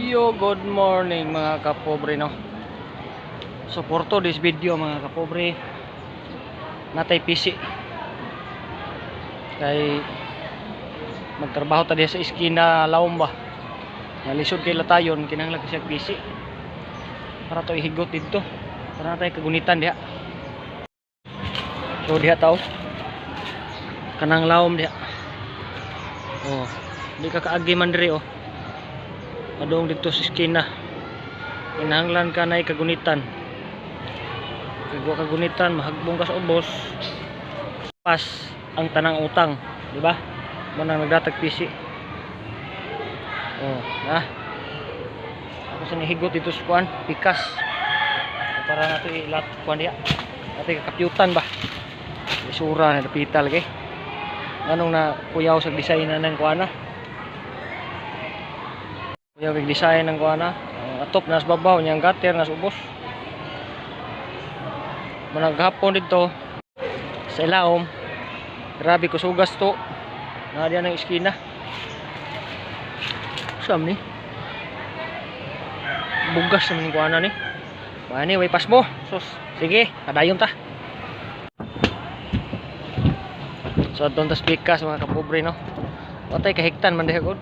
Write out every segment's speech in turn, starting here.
Yo, good morning, mga kapobre, no. So for this video, mga kapobre, natay PC. Kay magtrabaho ta diha sa iskina lawom ba. Nalisod kay latayon, kinahanglan kasi PC. Para to ihigot didto. Para natay kagunitan diha. So diha tao. Kanang lawom diha. Oh, di ka kaagi man diri, oh. Padung didto sa iskina. Kinahanglan ka na kagunitan. Kay wa kagunitan, mahagbong ka sa ubos. Pas ang tanang utang, di ba? Mo nang nagdatag PC. Oh, na. Ako sa nihigot dito sa kuan, pikas. Para nato ilat kuan diha. Nato kakapyutan ba. Isura na dapita lagi. Anong na kuyaw sa design na ng kuan na. Kuyaw kay design ng kuan na. Ang atop nas babaw niyang gutter nas ubos. Managhapon dito sa ilawom. Grabe kusugas to. Na diyan ang iskina. Saan ni? Bugas naman yung kuana ni. Ba anyway, pas mo. Sus, sige, padayon ta. So adtong tas pikas, mga kapobre, no. Watay kahigtan man diha gud.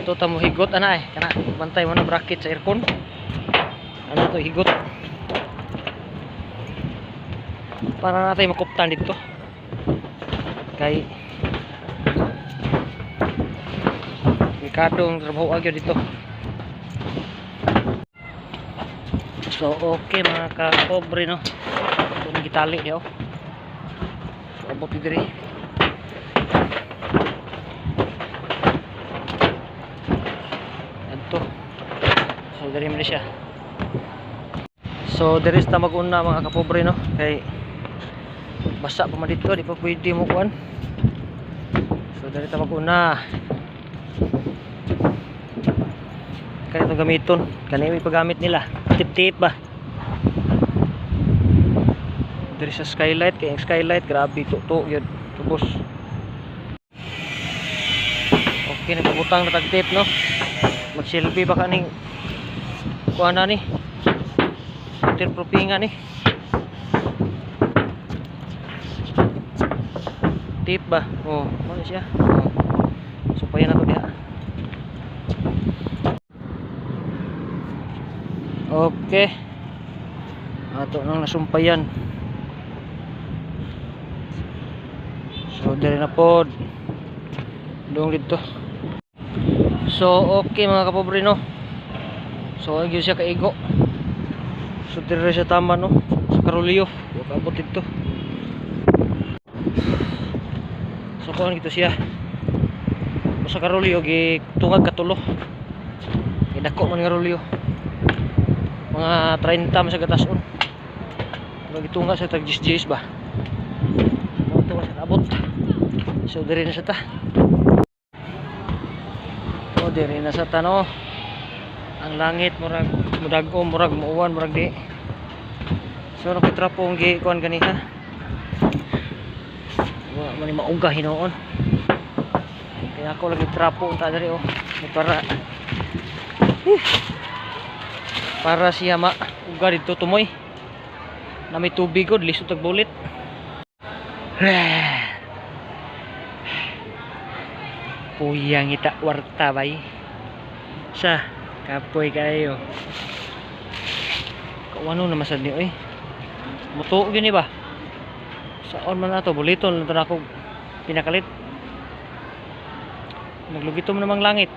Ato ta mo higot ana eh. Kana bantay mo na bracket sa aircon. Ano to higot? Para natay makuptan dito. Kay delikado ang trabaho agyo dito. So okay, mga kapobre, no. Ito ang gitali diha, oh. So abot diri. Adto. So diri man siya. So diri sa mag-una, mga kapobre, no, kay basa pa man dito, di pa pwede mo kuan. So diri ta mag-una. Kani itong gamiton, kani may paggamit nila. Tip-tip ba. Diri sa skylight, kay ang skylight grabe to yun. Tubos. Okay, nagpabutang na tag tape, no. Magsilbi ba kaning kuan na ni? Waterproofing nga ni. Tape ba? Oh, mo na siya. Oh. So pa na to diha. Okay. Ato nang nasumpayan. So diri na pod. Dong dito. So okay, mga kapobre, no. So ay gyud siya kaigo. So diri siya tama, no, sa Karolyo. Wa kaabot dito. So kuan gito siya. Sa Karolyo gi tungag katulo. Gidako man nga rolyo. Mga 30 man sa gatason. Pero gitunga sa tag 10 ba. Mo to sa abot. So diri na sa ta. Oh, diri na sa ta, no. Ang langit murag mudag-o, murag muuwan, murag di. So nakitrapo ang gi kuan ganiha. Wa man ni mauga hinuon. Kaya ako lagi trapo unta diri, oh. Para para siya ma uga dito tumoy. Na may tubig god, lisod tag bulit. Puyang ita warta bay. Sa kapoy kayo. Kawano na masad ni oy. Mutuo gyud ni ba? Saon man ato buliton lang to ako pinakalit. Naglugitom namang langit.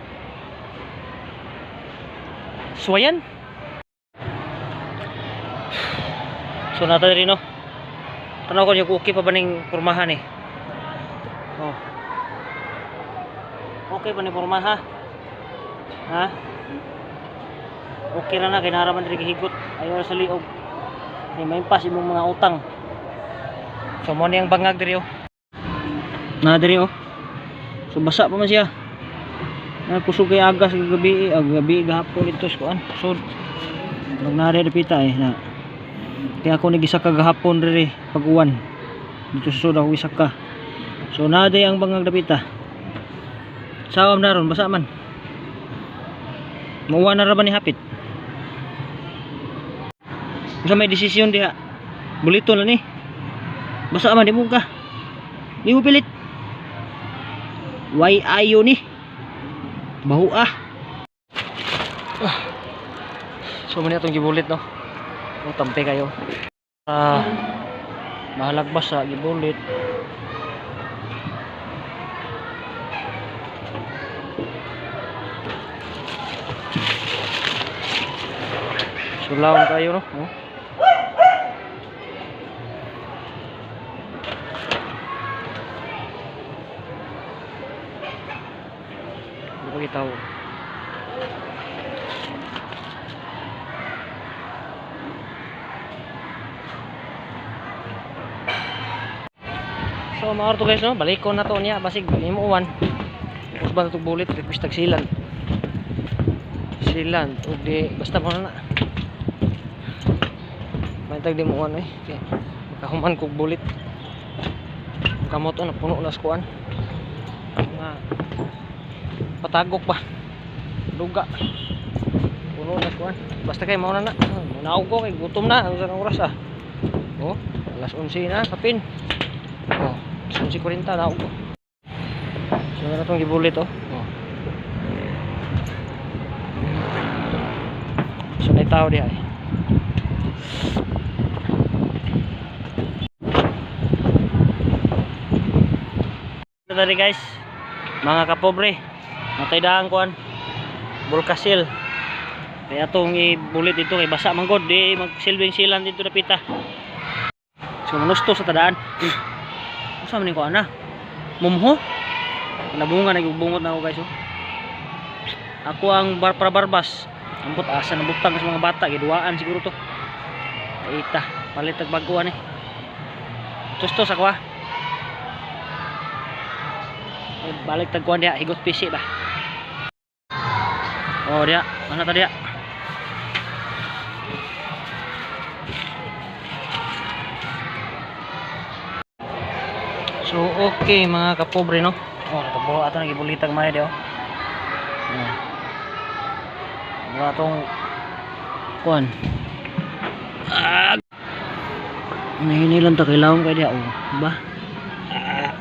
Suwayan. So nata diri, no. Tanaw ko yung okay pa ba ning pormahan eh. Oh. Okay pa ni pormaha? Ha? Okay ra na kay naraman diri gihigot. Ayaw sa liog. Kay maimpas imong mga utang. So mo ni ang bangag diri, oh. Na diri, oh. So basa pa man siya. Na kusog kay agas gabi, gabi gahapon dito sa kuan. So nagnari dapita eh na. Kaya ako nagisaka gahapon diri pag-uwan. Dito sa sud ako gisaka. So na ang bangag dapita. Sawam na ron, basa man. Mauwa na ra ba ni hapit? Unsa may desisyon diha? Bulito na ni. Basa man di mo ka. Di mo pilit. Why ayo ni? Bahu ah. Ah. So man atong gibulit no. Oh, tampe kayo. Ah, mahalagpas sa gibulit. Sulawon kayo no. Oh. Hindi pa kita. So mga orto guys no, balik ko na to niya basig imuwan. Usban na tog bulit request tag silan. Silan og di basta mo na. May tag di muwan eh. Okay. Makahuman kog bulit. Ang kamot na puno na sa kuan. Mga patagok ba. Duga. Puno na sa kuan. Basta kay mao na na. Munaog ko kay gutom na ang oras ah. Oh, alas 11 na kapin. Oh, 11:40 na ako. So na itong gibulit oh. Oh. So na tao diha eh. Dali guys, mga kapobre, natay daan kuan. Bulkasil. Kaya atong ibulit dito kay basa man gud, di magsilbing silan dito dapita. So manusto sa tadaan. Unsa man ning kuan na? Mumho. Nabunga nagbungot na ako guys oh. Ako ang bar para barbas. Ambot asa na butang sa mga bata giduaan siguro to. Ita, palit tag bag-o ani. Tustos ako ah. Ay, balik tag kuan diha, higot pisi ba. Oh diha, ano ta diha? So okay mga kapobre no. Oh, nakabuo ato nagibulitag may di oh. Oh. Mga atong kuan. Ah. Nahinilan ta kay lawom kay diha oh, ba? Ah.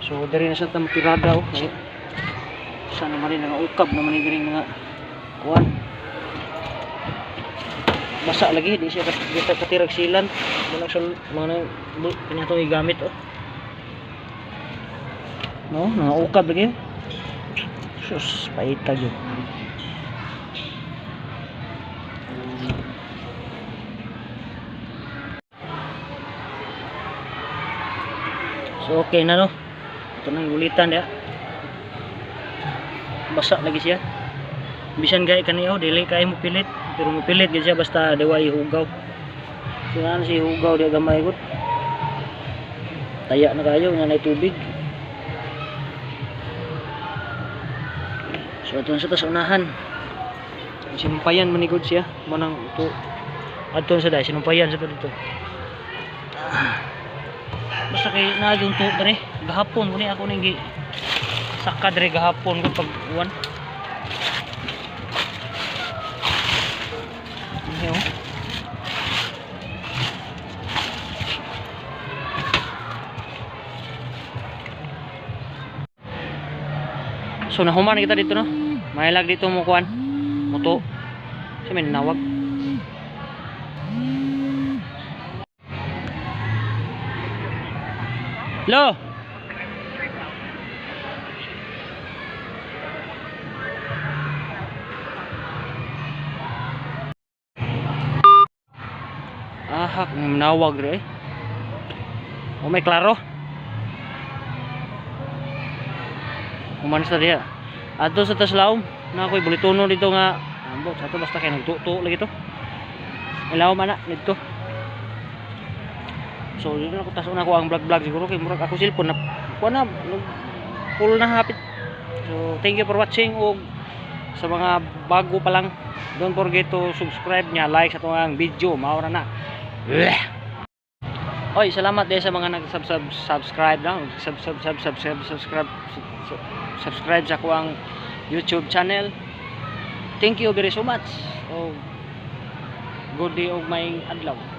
So diri na sa tampirada oh. Sa naman rin nga ukab naman ni diri mga kuan. Basa lagi di siya kita katirag silan. Wala sa mga pinatong gigamit oh. No, mga ukab lagi. Sus, paita gyud. So okay na no. Ito nang ulitan dia. Basa lagi siya. Bisan gay kaniyo dili kay mo pilit, pero mo pilit gid siya basta diway hugaw. So ano si hugaw dia gamay gud. Taya na kayo nga nay tubig. So ato sa tas unahan. Sinumpayan man ni gud siya, mo nang to adto sa dai sinumpayan sa to dito. Basta kay naa yung to dre, gahapon kuni ako ning gi saka dre gahapon ko pag uwan. Ini oh. So nahuman kita dito no. Mahilag dito mo kuan. Muto. Sa may nawag. Lo. Ahak nawag re. Oh may klaro. Human sa diha. Adto sa taslawom na ako'y bulitono dito nga ambot sa to basta kay nagtuto lagi to. Ilawom ana dito. So dito na ko taas na ko ang vlog siguro kay murag ako cellphone na kuan na full na hapit. So thank you for watching og sa mga bago pa lang, don't forget to subscribe nya, like sa tuang video. Mao ra na. Bleh. Oy, salamat din sa mga nag-sub sub subscribe na, sub sub sub subscribe subscribe subscribe sa akoang YouTube channel. Thank you very so much. Oh, good day og maayong adlaw.